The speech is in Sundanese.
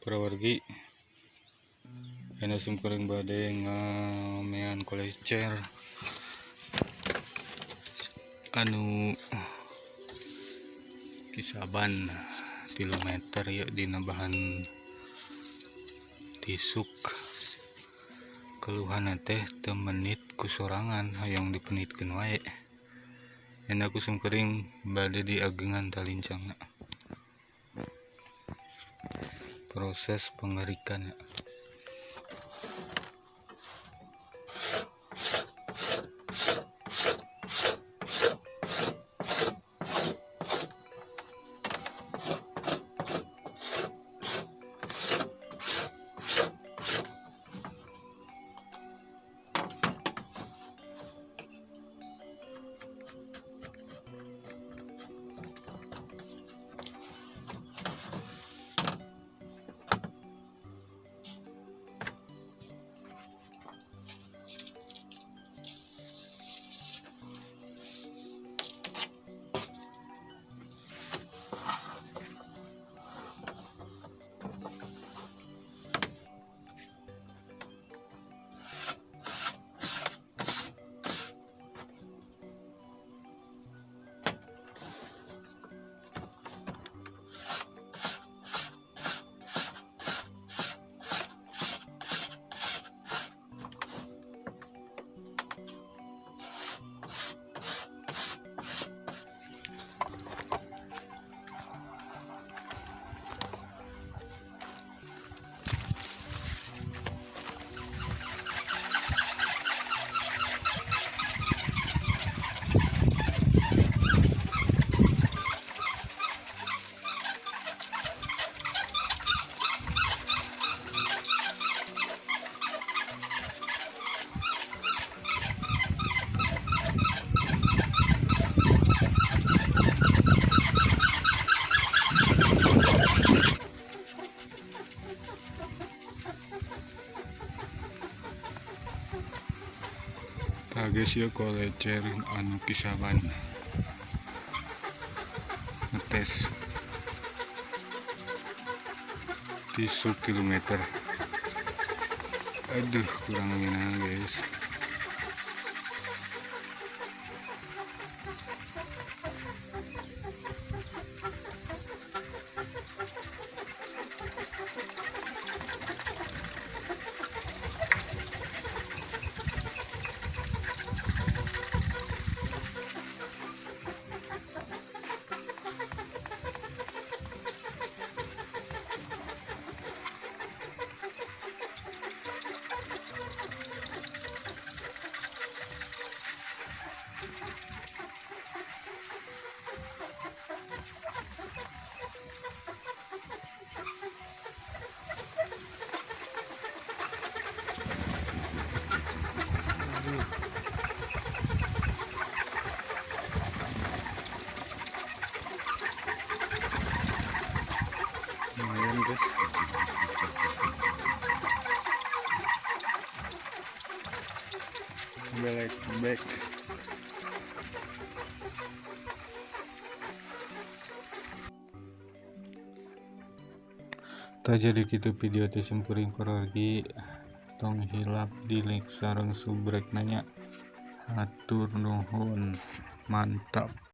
Para wargi, ayeuna sim kuring bade ngamean kolecer anu kisaban 3 meter ya dina bahan tisuk. Keluhan teh teu menit ku sorangan, hayang dipenitkeun wae. Ayeuna ku sim kuring bade diagengan talincangna. Proses pengerikan ya. Tah geus ieu kolecer anu kisaban ngetes tisuk kilometer. Aduh, kurang ngeunah guys. Lumayan guys. Balik back. Tah jadi kitu video teh sim kuring parwargi, tong hilap di like sareng subrek nanya. Hatur nuhun, mantap.